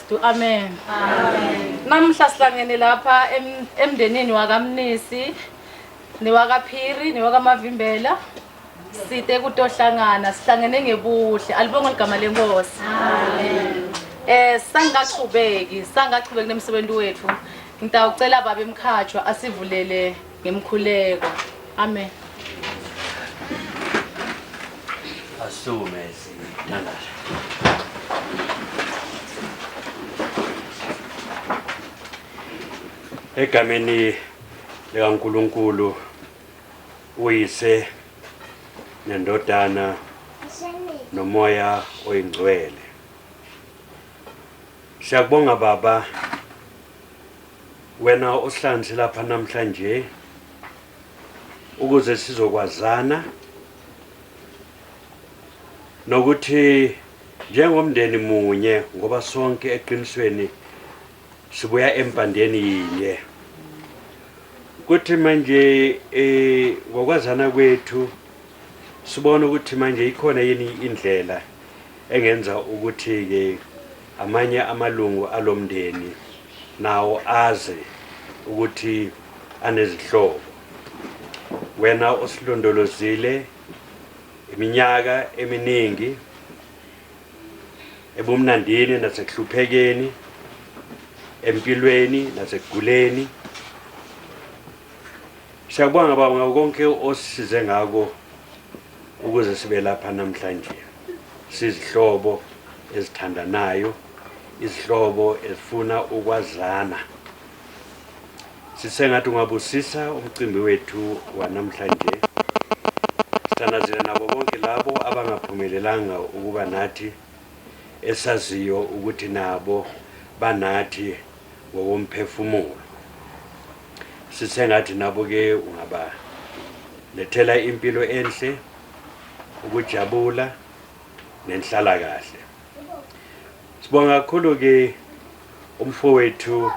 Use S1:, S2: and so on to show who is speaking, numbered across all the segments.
S1: Kristu. Amen. Amen. Namhla sihlangene lapha emndenini wakaMnisi newakaPhiri newakaMavimbela. Site kutohlangana sihlangene ngebuhle. Alibongwe igama lenkosi. Amen. Sangachubeki nemsebenzi wethu. Ngitawucela baba emkhatshwa asivulele ngemkhuleko. Amen.
S2: Asume sithandaze. Egameni likaNkulunkulu uyise nendodana nomoya oyingcwele. Siyakubonga baba wena osihlanganise lapha namhlanje ukuze sizokwazana nokuthi njengomndeni munye ngoba sonke eqinisweni sibuya empandeni yinye kuthi manje eh ngokwazana kwethu sibona ukuthi manje ikhona yini indlela engenza ukuthi ke amanye amalungu alomndeni nawo aze ukuthi anezihlobo wena osilondolozile iminyaka eminingi ebumnandini nasekuhluphekeni empilweni nasekuguleni siyakubonga baba ngako konke osisize ngako ukuze sibe lapha namhlanje sizihlobo ezithandanayo izihlobo ezifuna ukwazana sisengathi ungabusisa umcimbi wethu wanamhlanje sithandazela nabo bonke labo abangaphumelelanga ukuba nathi esaziyo ukuthi nabo banathi ngokomphefumulo sisengathi nabo ke ungaba lethela impilo enhle ukujabula nenhlalakahle sibonga kakhulu ke umfowethu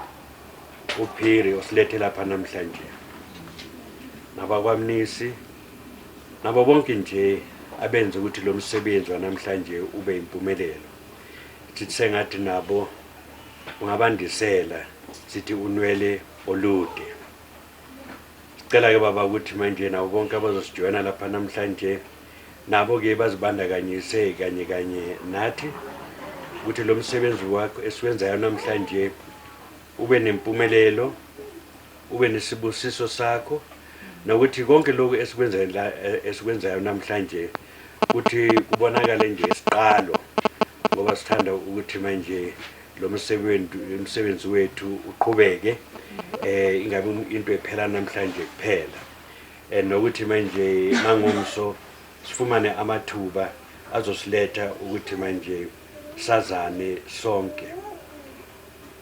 S2: uPhiri osilethe lapha namhlanje nabakwamnisi nabo bonke nje abenza ukuthi lo msebenzi wanamhlanje ube impumelelo sithi sengathi nabo ungabandisela sithi unwele olude sicela ke baba ukuthi manje nabo bonke abazosijoyina lapha namhlanje nabo ke bazibandakanyise kanye kanye nathi ukuthi lo msebenzi wakho esiwenzayo namhlanje ube nempumelelo ube nesibusiso sakho nokuthi konke lokhu esikwenzayo la esikwenzayo namhlanje ukuthi kubonakale nje isiqalo ngoba sithanda ukuthi manje lo msebenzi umsebenzi wethu uqhubeke eh ingabe into ephela namhlanje kuphela eh nokuthi manje mangomso sifumane amathuba azosiletha ukuthi manje sazane sonke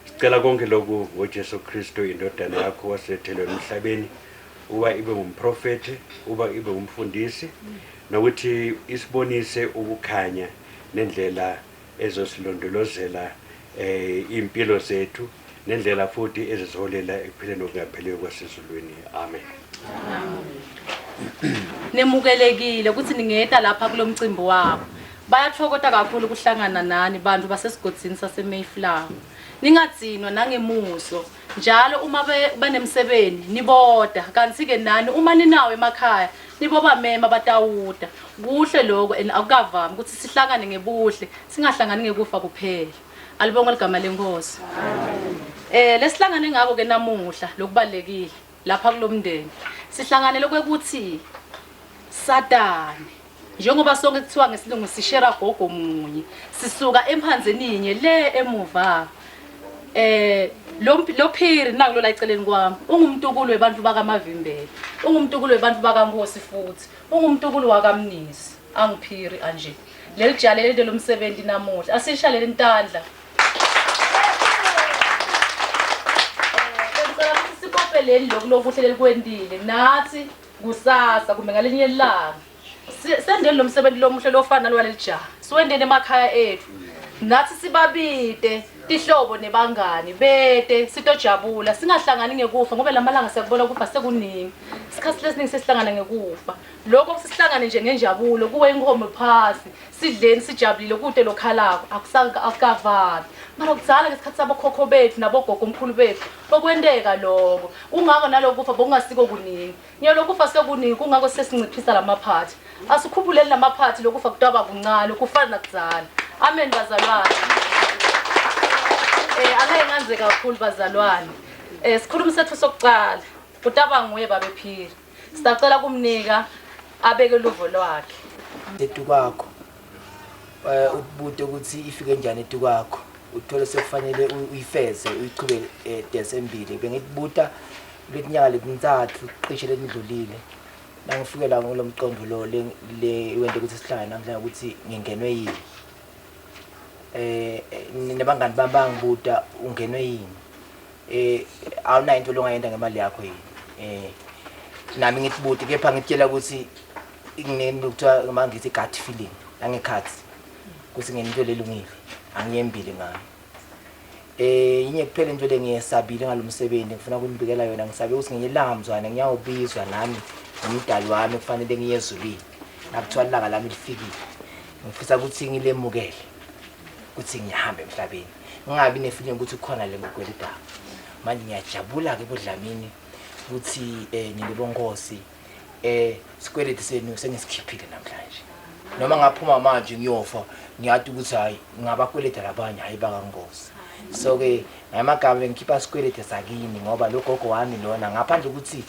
S2: sicela konke lokhu ngoJesu Kristu indodana yakho wasilethelwe emhlabeni ukuba ibe ngumprofethi ukuba ibe ngumfundisi nokuthi isibonise ukukhanya nendlela ezosilondolozela eh impilo zethu nendlela futhi eziziholela ekuphileni okungapheliyo kwasezulwini. Amen.
S1: Nemukelekile ukuthi ningeta lapha kulomcimbi wabo. Bayathokota kakhulu ukuhlangana nani bantu basesigodzini saseMayflower. Ningadzinwa nangemuso. Njalo uma banemsebeni niboda kanti-ke nani uma ninawo emakhaya nibobamema batawuda. Kuhle lokho and akukavami ukuthi sihlangane ngebuhle singahlangani ngekufa kuphela. Alibongwe ligama lenkosi. Eh lesihlangane ngako ke namuhla lokubalekile lapha kulomndeni. Sihlanganele kwekuthi Satane njengoba sonke kuthiwa ngesilungu sishera gogo munye sisuka emphanzeni yinye le emuva eh lo lo phiri nakulo la eceleni kwami ungumntukulu webantu bakaMavimbela ungumntukulu webantu bakaNkosi futhi ungumntukulu wakaMnisi angiphiri anje leli jale lento lomsebenzi namuhla asishalele intandla Ngicela ukuthi sikope leli lokhu lokuhle lelikwendile nathi kusasa kumbe ngalinye ilanga sendeni lo msebenzi lomuhle lofana nalwaleli jaha siwendeni emakhaya ethu nathi sibabide tihlobo nebangani bete sitojabula singahlangani ngekufa ngoba lamalanga siyakubona ukufa sekuningi isikhathi lesiningi sesihlangana ngekufa lokho sihlangane nje ngenjabulo kuwe inkomo phasi sidleni sijabulile kude lokhalako akukavami. Mara kudzala ngesikhathi sabokhokho bethu nabogogo omkhulu bethu bokwenteka lokho. Kungako nalokufa bokungasiko kuningi. Ngiyo lokufa sekuningi kungako sesinciphisa lamaphathi. Asikhuphuleni lamaphathi lokufa kutaba kuncane kufana nakudzala. Amen bazalwane. Angeke nganze kakhulu bazalwane. Sikhulumi sethu sokucala kutaba nguye babephila. Sicela kumnika abeke luvo lwakhe.
S3: Etukwakho. Ubute ukuthi ifike njani etukwakho. Uthole sekufanele uyifeze uyichube December. Bengikubuta letinyanga letintsatfu cishe letindlulile. Nangifike la ngulomqondo lo le wente ukuthi sihlangane namhlanje ukuthi ngingenwe yini. Nabangani bami bangibuta ungenwe yini. Awunayo into longayenda ngemali yakho yini. Nami ngikubuti kepha ngitshela ukuthi nginento kuthiwa mangithi gut feeling angekhathi ukuthi nginento lelungile angiyembili ngayo. Yinye kuphela into lengiyesabile ngalomsebenzi ngifuna ukunibikela yona. Ngisabe ukuthi ngenye ilanga mzwane ngiyawubizwa nami ngumdali wami kufanele ngiye ezulwini. Nakuthiwa ilanga lami lifikile ngifisa ukuthi ngilemukele ukuthi ngiyahamba emhlabeni ngingabi nefeeling ukuthi kukhona le ngokweledako. Manje ngiyajabula ke boDlamini ukuthi nilibonkosi sikweleti senu sengisikhiphile namhlanje. Noma ngaphuma manje ngiyofa ngiyathi ukuthi hayi ngabakweleta labanye hayi bakangosi. So ke ngamagama bengikhipha sikweleti sakini ngoba lo gogo wami lona ngaphandle ukuthi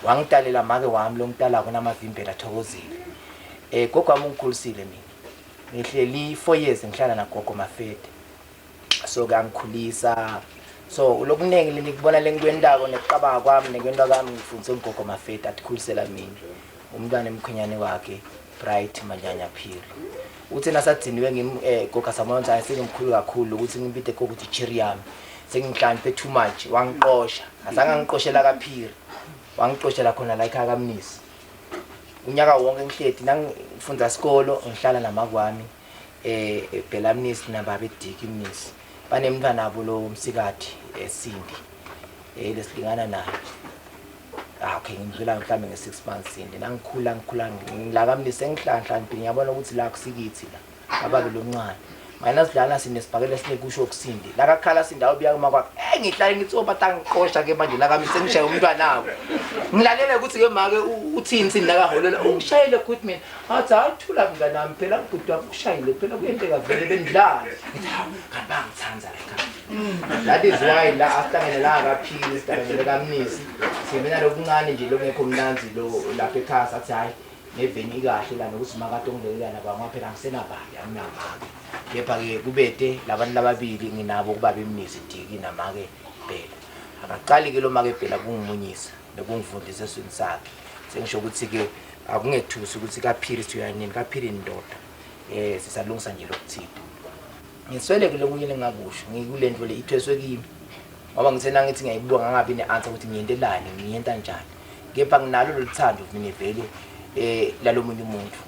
S3: wangidalela make wami lo ngidalako namavimbela thokozile. Gogo wami ungikhulisile mina. Ngihleli 4 years ngihlala nagogo Mafete. So ke angikhulisa. So lokuningi lenikubona lengikwendako nekuqabanga kwami nekwenda kwami ngifundise ugogo Mafete atikhulisela mina. Umntwana emkhwenyane wakhe Bright Manyanya Phiri. Uthi nasadziniwe ngim gogo Samonza sengimkhulu kakhulu ukuthi ngibide gogo ukuthi cherry yami. Sengihlaniphe too much wangiqosha. Azange angiqoshela kaPhiri. Wangiqoshela khona la ekhaya kaMnisi. Unyaka wonke ngihleti nangifunda isikolo ngihlala namakwami Bella Mnisi nababa Diki Mnisi. Banemntwana nabo lo msikati Cindy lesilingana naye. Okay ngimdlula mhlambe nge6 months Cindy. Nangikhula ngikhula ngila kaMnisi engihlanhla ngiyabona ukuthi la kusikithi la. Baba lo mncane. Mina sidlala sinesibhakela sinekusho kusindi. La kakhala sindawo biya kuma kwakhe. Ngihlale ngithi obatangiqosha ke manje la kami sengishaya umntwana wabo. Ngilalele ukuthi ke make uthini sindi nakaholela ungishayele good mina. Athi hayi thula mngani wami phela ubhuti wakho ushayile phela kuyenteka vele bendidlala. Ngithi hawu kanti bangithanda la ekhaya. That is why la asihlangene la akaphili sihlangene kaMnisi. Simina lokuncane nje lokungekho mnanzi lo lapha ekhaya sathi hayi neveni ikahle la nokuthi makade ongilekelana bangwa phela angisenabani anginamake. Kepha ke kubede labantu lababili nginabo kubaba eMnisi Diki namake Bhela. Akaqali ke lo make Bhela kungimunyisa nokungifundisa eswini sakhe. Sengisho ukuthi ke akungethusi ukuthi kaPhiri siyoyanini kaPhiri indoda. Sisalungisa nje lokuthile. Ngiswele ke lokunye lengakusho ngikulento le ithweswe kimi. Ngoba ngithe nangithi ngiyayibuka ngangabi neanswer ukuthi ngiyentelani ngiyenta njani. Kepha nginalo loluthando mina vele lalomunye umuntu.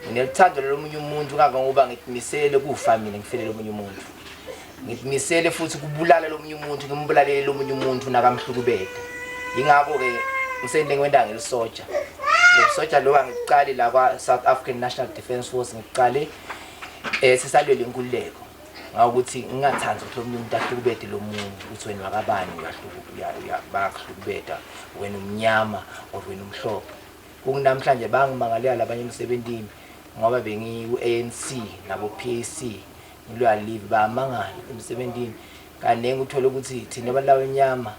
S3: Nginelithando lomunye umuntu kangangoba ngitimisele kufa mina ngifele lomunye umuntu. Ngitimisele futhi kubulala lomunye umuntu ngimbulalele lomunye umuntu nakamhlukubeda. Ingakho ke ngisende ngiwenda ngelisoja. Lokusoja lo angikuqali la kwa South African National Defence Force ngiqale sisalwela inkululeko. Ngawukuthi ngingathandi ukuthi lomunye umuntu ahlukubede lomunye ukuthi wena wakabani bayakuhlukubeda wena umnyama or wena umhlophe. Kunamhlanje bangimangalela labanye emsebentini ngoba bengiku ANC nabo PAC ngilwa live bamangala emsebentini. Kanengi uthola ukuthi thina abantu abamnyama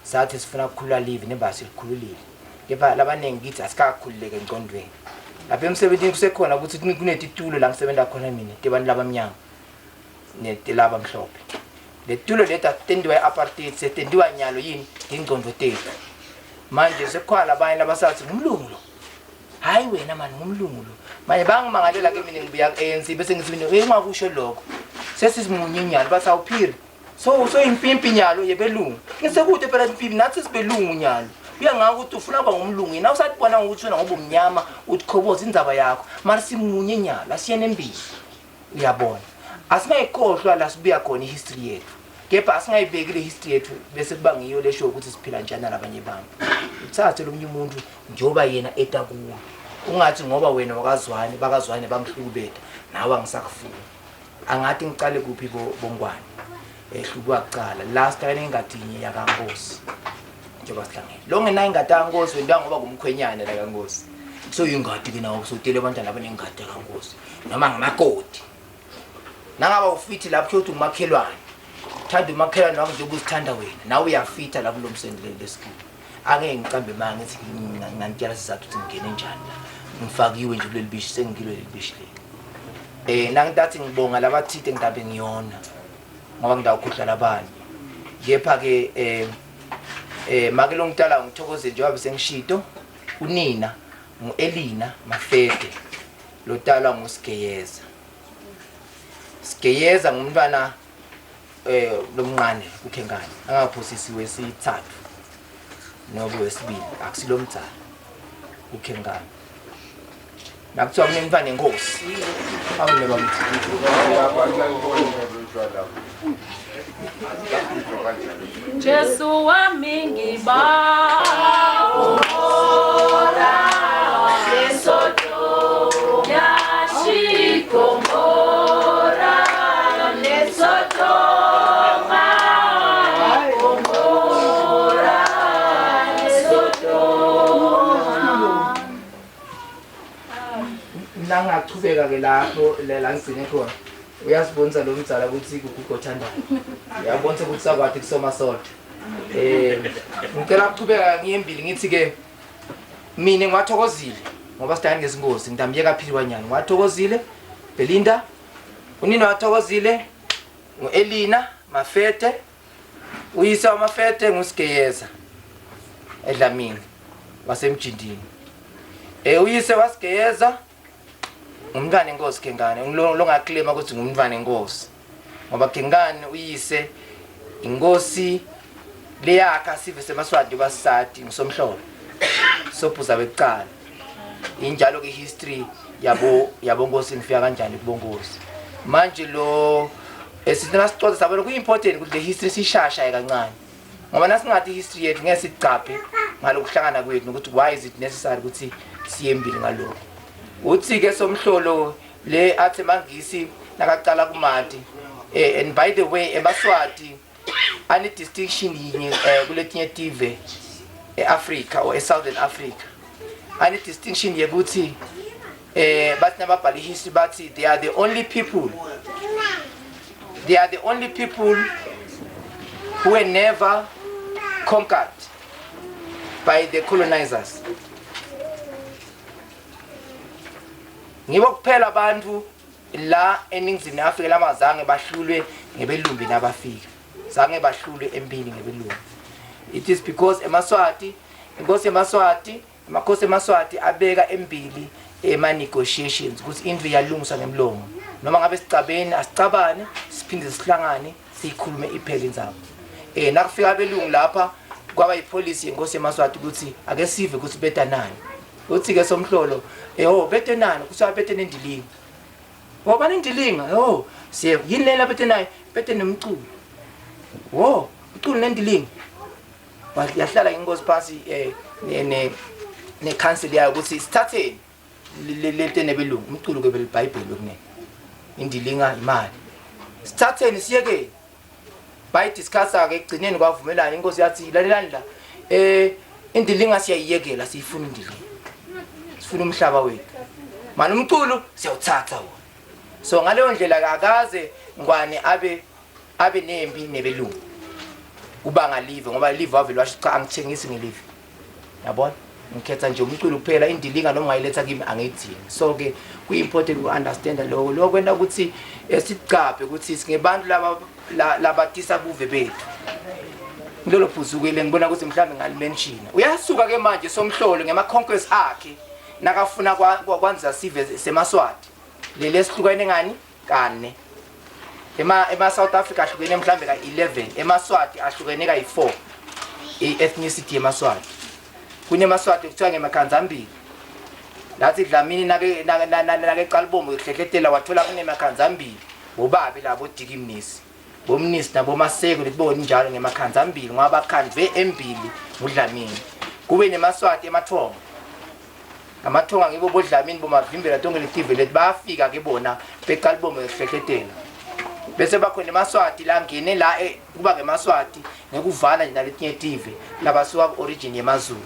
S3: sathi sifuna ukukhulula live nembasi likhululile. Kepha labaningi kithi asikakhululeke engqondweni. Lapha emsebentini kusekhona ukuthi kunetitulo la ngisebenza khona mina tebantu labamnyama netelaba mhlophe. Letulo leta tendiwa eapartheid setendiwa nyalo yini ingqondo tethu. Manje sekukhona labanye labasathi ngumlungu lo. Hayi wena mani ngumlungu lo. Manje bangimangalela ke mina ngibuya ku-ANC bese ngithi mina hey ungakusho lokho. Sesizimunye nyalo bathi awuphiri. So impimpi nyalo yebelungu. Ngisekude phela impimpi nathi sibelungu nyalo. Uyangaka ukuthi ufuna kuba ngumlungu yena usathi bona ukuthi wena ngoba umnyama uthikhoboza indzaba yakho. Mara simunye nyalo asiyene embili. Uyabona. Asingayikhohlwa la sibuya khona ihistory yethu. Kepha asingayibeki le history yethu bese kuba ngiyo lesho ukuthi siphila njani nalabanye abantu. Uthathe lomunye umuntu njengoba yena eta kuwe. Ungathi ngoba wena wakazwani bakazwani bamhlukubeda nawe angisakufuni. Angathi ngicale kuphi bongwane ehlubuka kucala last time engadinye yakaNkosi njengoba sihlangene lo ngenayo ingadi yakankosi wena ngoba kumkhwenyana la kaNkosi so ingadi ke nawo sotele abantwana abanengadi yakankosi noma ngamakoti nangaba ufithi lapho kusho ukuthi ungumakhelwane thanda umakhelwane wakho njengoba uzithanda wena nawe uyafitha la kulo msebenzi lesikulu angeke ngicambe manga ngithi nganitshela sizathu ukuthi ngingene njani la ngifakiwe nje kuleli bishi sengikilo leli bishi leli nangitathi ngibonga labathite ngidabe ngiyona ngoba ngidawukhuhla labanye kepha ke make lo ngitala ngithokoze njengoba sengishito unina nguElina Mafede lotalwa nguSigeyeza. Sigeyeza ngumntwana lomncane kuKhenkane angaphosisiwe sithathu nobe wesibili akusilomdzala kuKhenkane nakuthiwa kunemntwana enkosi awune bamthi
S1: Jesu wami ngibabora Lesotho yashikomora Lesotho makomora Lesotho.
S3: Nangachubeka ke lapho la ngigcine khona uyasibonisa lo mdzala ukuthi kugugo othandayo uyabonisa ukuthi sakwati kusoma sodwa. Ngicela ukuchubeka ngiyembili ngithi ke mina ngiwathokozile ngoba sidane ngezingozi ngidamyeka philiwanyana ngiwathokozile Belinda unina wathokozile nguElina Mafete uyise waMafete nguSigeyeza eDlamini wasemjindini. Uyise waSigeyeza ngumntwana enkosi Khenkane longaclaima ukuthi ngumntwana enkosi ngoba Khenkane uyise inkosi leyakha sive semaswati basati ngusomhlolo sobhuza bekuqala injalo ke history yabo nkosi ngifika kanjani kubonkosi manje lo esithi nasixoxa sabona ku important ukuthi le history sishasha kancane ngoba nasingathi history yethu ngeke sicaphe ngalokuhlangana kwethu nokuthi why is it necessary ukuthi siyembili ngalokho. Uthi ke somhlolo le athi mangisi nakaqala kumati and by the way emaswati ani distinction yinye kuletinye tive eAfrica or eSouthern Africa ani distinction yekuthi bathi nababhala history bathi they are the only people who were never conquered by the colonizers. Ngibo kuphela abantu la eNingizimu Afrika lamazange bahlulwe ngebelumbi nabafika zange bahlulwe empini ngebelumbi. It is because emaswati inkosi emaswati amakhosi emaswati abeka embili ema negotiations ukuthi indlu iyalungiswa ngemlomo noma ngabe sicabene asicabane siphinde sihlangane sikhulume iphele indzaba. Nakufika abelungu lapha kwaba ipolicy yenkosi emaswati ukuthi ake sive ukuthi betanani. Uthi ke somhlolo bete nani kusiwa bete nendilinga ngoba nendilinga siye yini lena bete nayo bete nomculo umculo nendilinga. Yahlala inkosi phansi ne council yayo ukuthi sithatheni lete nebelungu umculo ke beliBhayibheli lokunene indilinga imali sithatheni siyeke bayidiscussa ke ekugcineni kwavumelana inkosi yathi lalelani la indilinga siyayiyekela siyifuna indilinga sifuna umhlaba wethu manje umculo siyawuthatha wona. So ngaleyo ndlela akaze ngwane abe nempi nebelungu kubanga live ngoba live wavele washo cha angithengisi ngelive yabona ngikhetha nje umculo kuphela indilinga noma ungayiletha kimi angiyidingi. So ke kuimportant ukunderstand lokho lokho kwenta ukuthi sicaphe ukuthi singebantu laba labatisa buve bethu. Ngilolo phuzukele ngibona ukuthi mhlawumbe ngalimention. Uyasuka ke manje somhlolo ngema conquest akhe nakafuna kwanza sive semaswati leli esihlukene ngani kane ema South Africa ahlukene mhlambe ka11 emaswati ahlukene ka4 i-ethnicity yemaswati. Kunemaswati kuthiwa ngemakhanzambili lathi Dlamini nake nake Qalibombo kuhlehletela wathola kunemakhanzambili bobabe labo Diki Mnisi bomnisi nabo Maseko lekubona njalo ngemakhanzambili ngoba bakhandve embili nguDlamini. Kube nemaswati emathongo amathonga ngibo boDlamini bomavimbela tonke letive leti bayafika ke bona beqalibombo kuhlehletela. Bese bakhona emaSwati langene la kuba ngemaSwati ngekuvana nje naletinye tive labasuka ku-origin yemaZulu.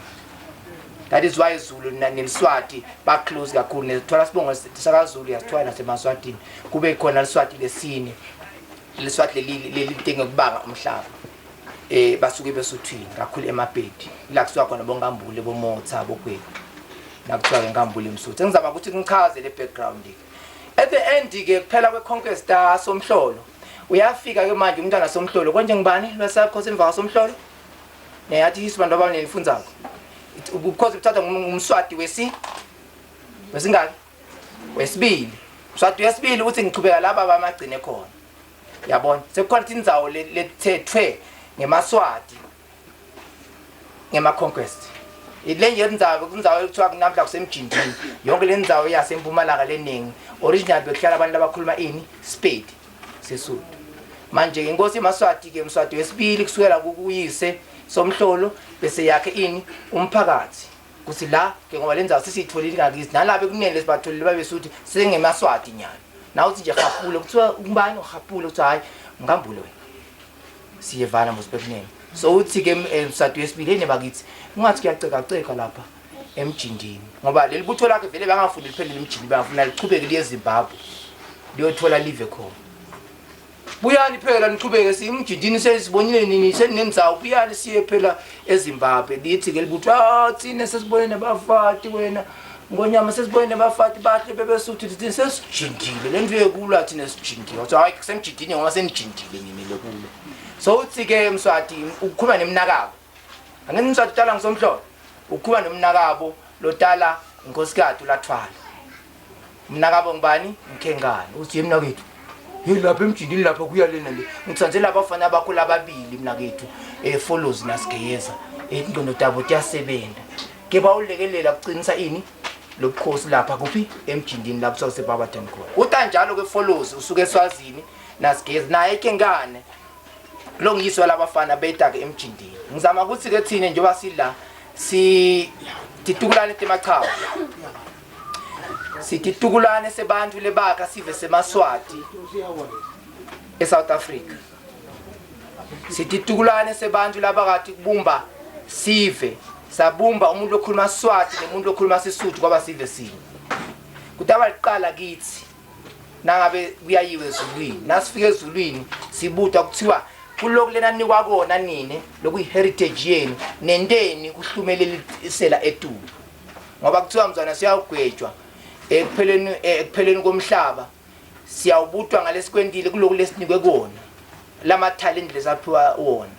S3: That is why Zulu neLiswati ba close kakhulu. Nethola sibongo sakaZulu yasithola nasemaswatini, kube khona liSwati lesine, liSwati leli lelitenge kubanga umhlaba. Basuke besuthwini kakhulu emabhedi la kusuka khona bonkambule, bomotha, bogwebu, nakuthiwa ke Nkambule Msuthu. Engizama ukuthi ngichaze le background ke at the end ke kuphela kwe-conquest Somhlolo uyafika ke manje umntwana Somhlolo. Konje ngibani lwesakhosi emva kwaSomhlolo? Neyathi history bantu abanelifundzako, ubukhosi buthathwa ngumSwati wesi wesingaki wesibili. Mswati wesibili uthi ngichubeka laba bamagcine khona, yabona sekukhona indzawo lethethwe ngemaSwati ngema-conquest. Le nje indzawo, indzawo ekuthiwa kunamhla kusemjindini, yonke le ndzawo yasempumalanga leningi original bekuhlala abantu abakhuluma ini Sepedi, Sesotho. Manje inkosi yemaSwati ke Mswati wesibili kusukela kuyise Somhlolo bese yakhe ini umphakathi kuthi la ke ngoba le ndzawo sesiyitholile ngakithi nalabo ekunene lesibatholile babesuthi sengemaswati nyalo. Nawe uthi nje hapule, kuthiwa ngubani uhapule, kuthiwa hayi, ngambule wena, siyevana mos bekunene. So uthi ke Mswati wesibili ene bakithi ungathi kuyacekaceka lapha emjindini, ngoba leli butho lakhe vele bangafuni liphelele emjindini, bangafuna lichubeke liye eZimbabwe liyothola live khona. Buyani phela nichubeke, siyimjindini, sesibonile nini seninendzawo, buyani siye phela eZimbabwe. Lithi ke libutho, ah, thina sesibone nabafati wena ngonyama, sesibone nabafati bahle bebesuthi, thina sesijindile le nto yekulwa, thina sijindile. Wathi hayi, kusemjindini ngoba senijindile nini lekulo. So uthi ke Mswati ukukhuluma nemnakabo, angeke Mswati utala ngisomhlolo, ukukhuluma nomnakabo lotala inkosikazi ulathwala. Umnakabo ngubani? Mkhenkane. Uthi mnakethu, hey, lapha emjindini lapha kuya lena le ngithanze laba bafana bakho lababili mnakethu, Follows nasigeyeza, ingqondo tabo tiyasebenza ke, bawulekelela kuqinisa ini lobukhosi lapha kuphi emjindini lapho sawuseBarberton khona. Uta njalo ke Follows usuke eSwazini nasigezi naye Kenkane lo ngiyiswa labafana beta ke emjindini. Ngizama ukuthi ke thine njengoba sila si titukulane temachawe, sititukulane sebantu lebakha sive semaSwati eSouth Africa, sititukulane sebantu labakati kubumba sive, sabumba umuntu okhuluma Swati nemuntu okhuluma Sesuthu kwaba sive sinye. Kutaba liqala kithi nangabe kuyayiwe ezulwini, nasifika ezulwini sibuta kuthiwa kuloku lena nikwa kona nine lokuyi-heritage yenu nenteni kuhlumelelisela etulu, ngoba kuthiwa mzwana siyawugwetshwa ekupheleni komhlaba, siyawubutwa ngalesikwentile kuloku lesinikwe kona, lamathalenti lesaphiwa wona.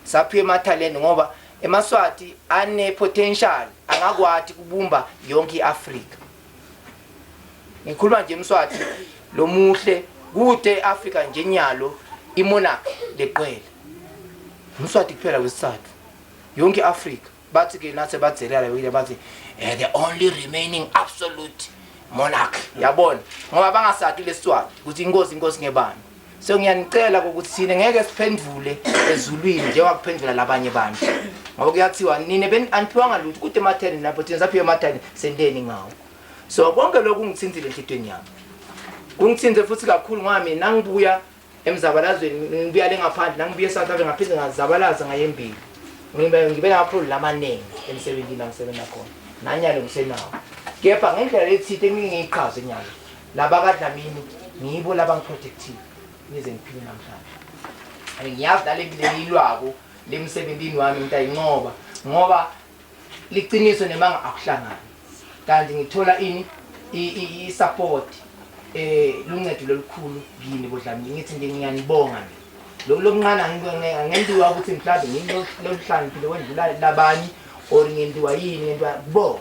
S3: Saphiwe emathalenti ngoba emaSwati ane potential angakwati kubumba yonke iAfrika. Ngikhuluma nje emswati lomuhle kude eAfrika nje nyalo imonarch leqwele umswati kuphela wesithathu yonke iAfrika. Bathi ke nase badzelela bekile bathi the only remaining absolute monarch, yabona, ngoba bangasakhi lesiswati ukuthi inkosi ngebani. So ngiyanicela ukuthi thina ngeke siphendvule ezulwini njengoba kuphendvula labanye abantu, ngoba kuyathiwa nine aniphiwanga lutho kude ematheni lapho, thina saphiwe ematheni, senteni ngawo? So konke lokhu kungithintile enhlitweni yami, kungithinte futhi kakhulu ngoba mina nangibuya emzabalazweni, ngibuya le ngaphandle, nangibuya eSouth Africa ngaphinde ngazabalaza ngayembili, ngibe namaproblem amaningi emsebenzini la ngisebenza khona nanyalo ngisenawo, kepha ngendlela lethile engingiyichaze nyalo laba kaDlamini ngibo labangiprotective ngize ngiphile namhlanje. And ngiyazi nale leyilwako lemsebentini wami ngitayincoba, ngoba liqiniso nemanga akuhlangani. Kanti ngithola ini i-support, luncedo lolukhulu kini boDlamini. Ngithi nje ngiyanibonga mina lokhu lokuncane angentiwa ukuthi mhlawumbe ngiloluhlaniphile kwendlula labanye or ngentiwa yini, ngentiwa kubonga.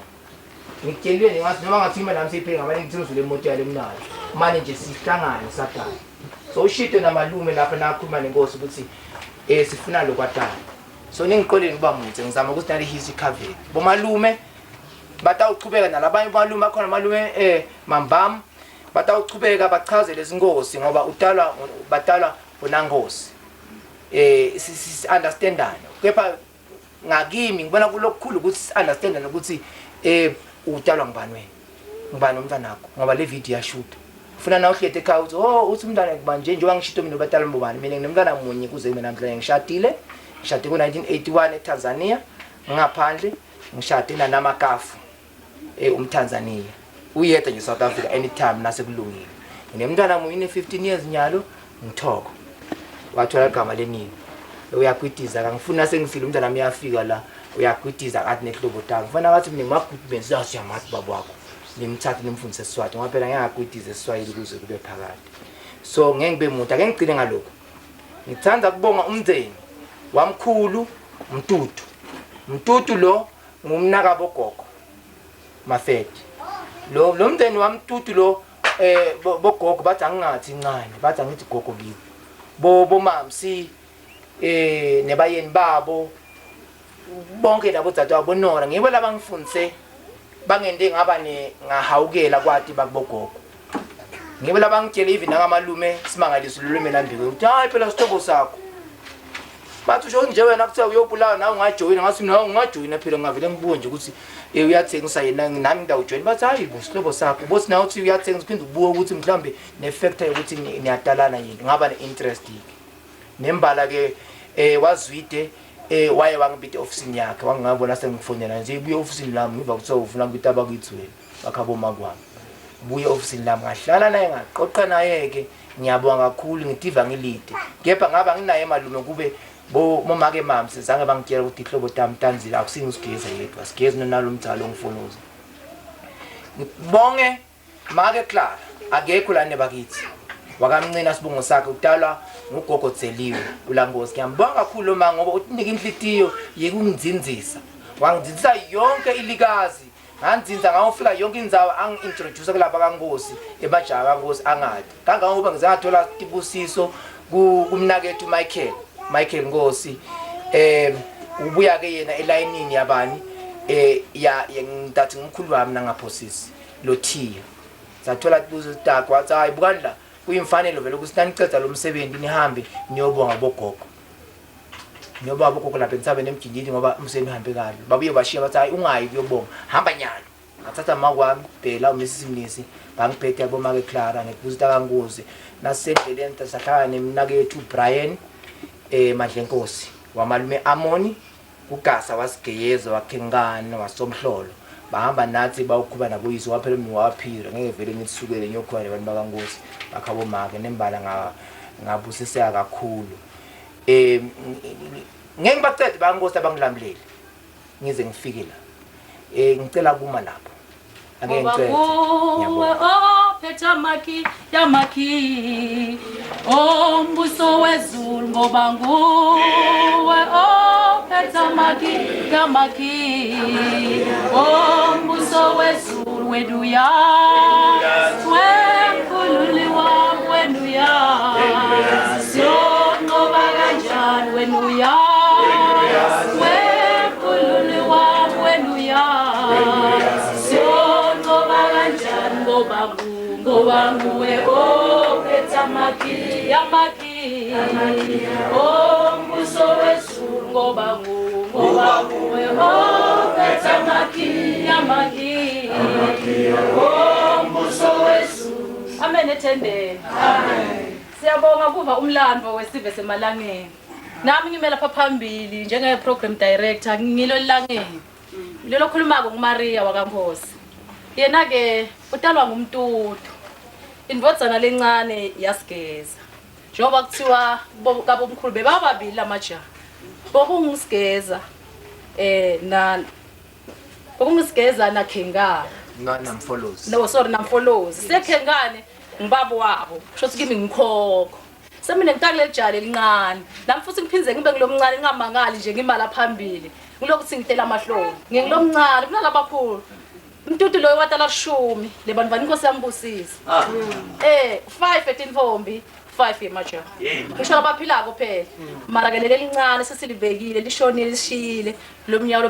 S3: Ngikutshelile nje ngathi noma ngathi imali yami seyiphele ngamane ngithi ngizule imoto yale mnayo mane nje sihlangane sadala. So ushito namalume lapha nakhuluma nenkosi ukuthi sifuna lokwatana. So ningiqoleni kuba muthe ngizama ukuthi nale history cover bomalume batawuchubeka nalabanye bomalume bakhona, malume mambam batawuchubeka bachaze lezinkosi ngoba utalwa batalwa bonankosi, si understandana. Kepha ngakimi ngibona kulokukhulu ukuthi understandana ukuthi utalwa ngubani wena, ngubani umntwanakho, ngoba le video yashuta. Funa na uhlete ekhaya uthi oh uthi umntwana kuba nje njengoba ngishito mina ubatala mbobani mina nginomntwana munye kuze mina namhlanje ngishadile. Ngishade ngo-1981 eTanzania ngaphandle ngishade nanamakafu umTanzania. Uyedwa nje South Africa anytime nasekulungile. Nginemntwana munye une-15 years nyalo ngithoko. Wathola igama lenini. Uyakwitiza akangifuni sengifile umntwana wami uyafika la uyakwitiza ngathi nehlobo tanga. Ngifuna ngathi mina ngimagudi benzi yamathi baba wakho. Nimthathe nimfundise Siswati ngoba phela ngeke akwitize Iswahili kuze kube phakade. So ngeke ngibe muntu ake ngigcine ngalokho. Ngithanda kubonga umndeni wamkhulu Mtutu. Mtutu lo ngumnaka bogogo Mafeti. Lo mndeni wamtutu lo bogogo bathi angingathi incane bathi angithi gogo kibo. Bo bomamsi nebayeni babo bonke labo dadewabo bonora ngibo labangifundise bangende ngaba ne ngahawukela kwati bakubogogo. Ngibo labangitshela even nangamalume simangaliso lulwimi lambiko ukuthi hayi phela sithobo sakho. Bathi usho nje wena kuthiwa uyobulawa nawe ungajoyina ngathi mina ungajoyina phela ngavele ngibuke nje ukuthi uyathengisa yena nami ngidawujoyina bathi hayi bo sihlobo sakho bothi nawe uthi uyathengisa uphinde ubuke ukuthi mhlambe ne-factor yokuthi niyatalana yini ngaba ne-interest yike. Nembala ke wazwide waye wangibita e-ofisini yakhe wangabona sengifonela nje ibuye e-ofisini lami ngiva kuthiwa ufuna ngibita abakithi wena bakhaboma kwami. Buye e-ofisini lami ngahlala naye ngaqoqa naye ke ngiyabonga kakhulu ngitiva ngilide kepha ngaba nginaye malume kube bo momake mamsi zange bangitshela ukuthi ihlobo tami tanzile akusingi usigeza yedwa sigeza nonalo umdzalo ongifonoza. Ngibonge make Clara akekho la nebakithi wakamncina sibongo sakhe udalwa ngugogo Dzeliwe ulangozi. Ngiyambonga kakhulu ma ngoba utinike inhlitiyo yekungidzindzisa wangidzindzisa yonke ilikazi nganzinza ngawufika yonke indzawo angi-introduce kulapha kaNkosi emajaha kaNkosi angadi kangangoba ngize ngathola tibusiso kumnakethu Michael Nkosi ubuya ke yena elayinini yabani ya ngidathi ngumkhulu wami nangaphosisi lothiya sathola tibusiso takhe wathi hayi bukani la kuyimfanelo vele ukuthi naniceda lo msebenzi nihambe niyobonga bogogo niyobonga bogogo lapha entsabeni emjindini ngoba umsebenzi uhambe kabi babuye bashiya bathi hayi ungayi kuyobonga hamba nyalo. Ngathatha makwami Bhela uMrs Mnisi bangiphethe abomake Clara ngekubuza kaNkosi nasendleleni sahlangana nemnakethu Brian Madlenkosi wamalume Amoni kugasa wasigeyeza wakhengane wasomhlolo bahamba nathi bawukhuba naboyise waphela mina waphila ngeke vele ngitsukele ngiyokhuba nabantu bakaNkosi bakhabomake nembala ngabusiseka kakhulu. Ngeke ngibacede bakaNkosi abangilamulele ngize ngifike la. Ngicela kuma lapho ake ngicede ngiyabonga.
S1: Ophethe amakhi yamakhi ombuso wezulu ngoba nguwe ophethe amakhi yamakhi ombuso wezulu wena uyazi wemkhululi wami wena uyazi siyonqoba kanjani wena uyazi wemkhululi wami wena uyazi siyonqoba kanjani ngoba nguwe ophethe amakhi yamakhi ombuso wezulu ngoba nguwe ophethe amakhi yamakhi ombuso wezulu. Amen ethendeni. Amen. Siyabonga kuva umlando wesive semalangeni. Nami ngime lapha phambili njenge program director ngilo langeni. Lelo khulumako nguMaria wakaNkosi. Yena ke utalwa ngumtutu. Indvodzana lencane yasigeza. Njengoba kuthiwa kabomkhulu bebababili lamajaha. Bokungisigeza na bokungisigeza na Khengane.
S3: Na namfolozi.
S1: No sorry namfolozi. Sekhengane ngibabo wabo. Kusho ukuthi kimi ngikhokho. Semine ngitakule lijali elincane. Nami futhi ngiphinze ngibe ngilomncane ngingamangali nje ngimala phambili. Ngilokuthi ngitela amahloni. Ngingilomncane kunalabakhulu. Mtutu loyo watala 10 lebantu bani inkosi yambusisa. 5 etintombi 5 yemajaha. Ngisho abaphilako phela. Mara ke leli lincane sesilibekile lishonile lishiyile lo mnyaka.